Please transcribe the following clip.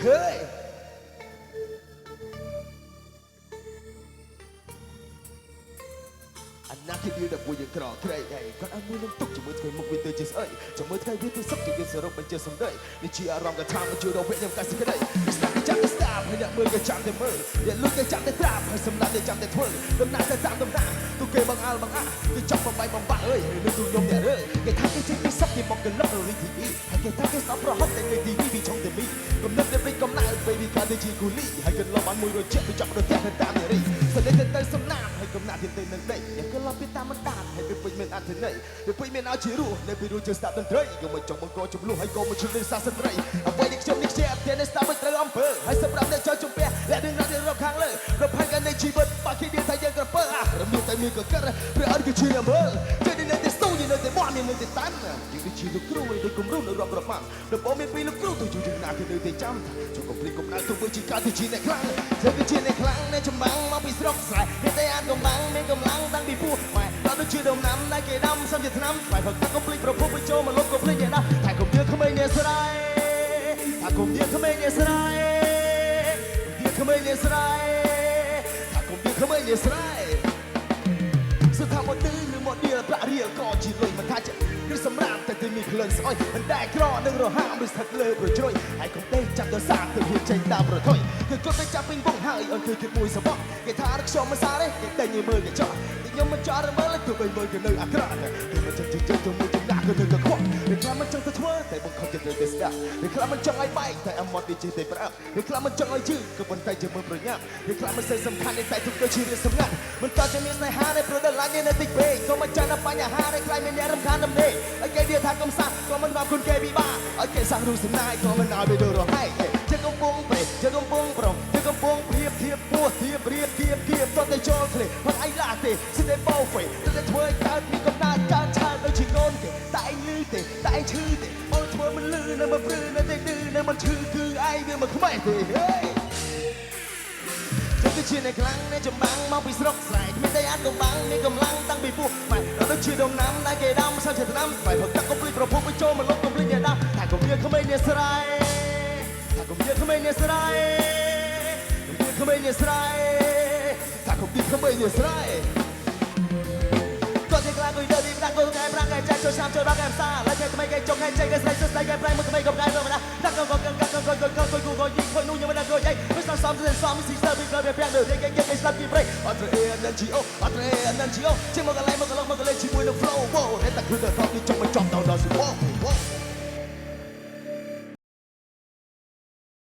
ហេអាណាគេឌីដល់ពួកយើងក្រក្រៃហើយគាត់ឲ្យមួយនឹងទុកជាមួយថ្ងៃមុខវាទៅជាស្អីជាមួយថ្ងៃវាទៅសុខជាយើងសរុបបញ្ជាសម្ដីនេះជាអារម្មណ៍កថាមកជួយដល់វគ្គខ្ញុំកាសេចក្តីស្ដាប់គេចាំតែស្ដាប់ហើយអ្នកមើលគេចាំតែមើលអ្នកលុយគេចាំតែត្រាប់ហើយសម្លាប់គេចាំតែធ្វើដំណើរទៅតាមដំណើរទូគេបងអាល់បងអាគេចង់បំបីបំបាក់អើយនឹងទូខ្ញុំអ្នករើគេថាគេចេញពីសុខគេមកកលឹករលីទីវីហើយគេថាគេស្អប់ប្រហុកតែនៅទីវីពីឆុងតែមីកំណត់តែវិញកំណៅពេលនេះកើតទៅជាគូលីហើយកន្លងបានមួយរយៈទៅចាប់ដល់ផ្ទះទៅតាមនារីសនិតទៅសំណាបហើយកំណាត់ទៅនឹងដីយ៉ាងកន្លងពីតាមបណ្ដាហើយពេលពេញមានអត្ថន័យពេលពេញមានឲ្យជារស់នៅពេលរស់ជាស្ដាប់តន្ត្រីក៏មិនចង់បង្កចំនួនហើយក៏មិនឈ្លឺសាស្ត្រីអ្វីដែលខ្ញុំនេះជាអធិនៃស្ដាប់មិនត្រូវអំពើហើយសម្រាប់អ្នកចូលជំពះและរឿងរ៉ាវរាប់ខាងលើប្រផានកាន់នៃជីវិតបាក់គេនិយាយថាយើងក្រពើអារមៀតតែមានកកិរព្រះអត់គឺជារមើលចេះនៅតែស្ទូយនៅតែបោះមាននៅតែតាន់យើងគឺជាលោកគ្រូដូចគំរូនៅរាប់រាប់ម៉ាំដំបូងមានពីលោកគ្រូទៅជួយយើងណាគេនៅតែចាំចូលកុំភ្លេចកុំដៅទោះបីជាកើតទៅជាអ្នកខ្លាំងធ្វើគឺជាអ្នកខ្លាំងនៅចម្បាំងមកពីស្រុកស្រែគេតែអាចកំបាំងមានកម្លាំងតាំងពីពោះម៉ែដល់ដូចជាដំណាំដែលគេដាំសំជាថ្នាំស្វែងផឹកទឹកកុំភ្លេចប្រភពបញ្ចូលមកលុបកុំភ្លេចអ្នកដាំថាកុំយើងក្មេងអ្នកស្រែថាកុំយើងក្មេងអ្នកស្រែកុំយើងក្មេងអ្នកស្រែថាកុំយើងក្មេងអ្នកស្រែសុថាមកទឺឬមកដៀលប្រាក់រៀលក៏ជាលុយមិនថាគឺសម្រាប់តែទីមានក្លិនស្អុយមិនដែលក្រនឹងរហាមឬស្ថិតលើប្រជ្រុយហើយកុំដេកចាំដល់សាទៅហ៊ានចេញតាមប្រថុយគឺគាត់ទៅចាប់ពេញវងហើយអត់ឃើញគិតមួយសបកគេថាខ្ញុំមិនសារទេគេតែញមើលគេចោះខ្ញុំមិនចោះមើលទោះបីមើលគេនៅអាក្រក់គេមិនចឹងជិះទៅមួយចំណាក់ក៏នៅតែខ្វក់ឬខ្លះមិនចង់ទៅធ្វើតែបង្ខំចិត្តទៅស្ដាប់ឬខ្លះមិនចង់ឲ្យបែកតែអមត់វាជិះតែប្រាប់ឬខ្លះមិនចង់ឲ្យជឿក៏ប៉ុន្តែជាមើលប្រញាប់ឬខ្លះមិនសូវសំខាន់តែទុកទៅជារឿងសម្ងាត់មិនតតែមានស្នេហានៃព្រោះដល់ឡាញនៅតិចពេកក៏មិនចាំដល់បញ្ហានៃខ្លាចមានអ្នករំខានដំណេកឲ្យគេនិយាយថាកំសាក៏មិនមកគុណគេពិបាកឲ្យគេសាំងរូសំណាយក៏មិនឲ្យវាដូររហែកជាកំពុងប្រេជាកំពុងប្រុងជាកំពុងព្រៀបធៀបពោះធៀបរៀបធៀបធៀបតតែចូលឃ្លេមិនអីឡាទេសិតែបោហ្វេតែធ្វើឲ្យកើតមានកំណើតកើតឆាលដូចជាកូនគេតែឯងលឺទេតែឯងឈឺទេបើធ្វើមិនលឺនៅមិនព្រឺនៅតែឌឺនៅមិនឈឺគឺឯងវាមិនខ្មេះទេហេគឺជាអ្នកខ្លាំងអ្នកចម្បាំងមកពីស្រុកស្រែគ្មានតែអាចកំបាំងមានកម្លាំងតាំងពីពោះម៉ែដល់ដូចជាដំណាំដែលគេដាំសើជាថ្នាំស្វែងផឹកទឹកកុំភ្លេចប្រភពបញ្ចូលមកលុបកុំភ្លេចអ្នកដាំថាកុំមានក្មេងអ្នកស្រែថាកុំមានក្មេងអ្នកស្រែកុំមានក្មេងអ្នកស្រែថាកុំមានក្មេងអ្នកស្រែក៏តែខ្លាំងគួយដើរទីប្រាក់គូកែប្រាក់កែចាក់ចូលឆ្នាំចូលបាក់កែផ្សារឡើយគេក្មេងគេចុងគេចេញគេស្រីស្ដីគេប្រែមួយក្មេងកុំកែទៅណាដាក់កងកងកងកងកងកងកងគូកងយីខុយនោះខ្ញុំមិនដឹងគូយីមិនសំសំសំស៊ីស្ទើពីក្រោយពីពាក់លើគេគេគេស្លាប់ពីព្រៃអត់ត្រេ NGO អត់ត្រេ NGO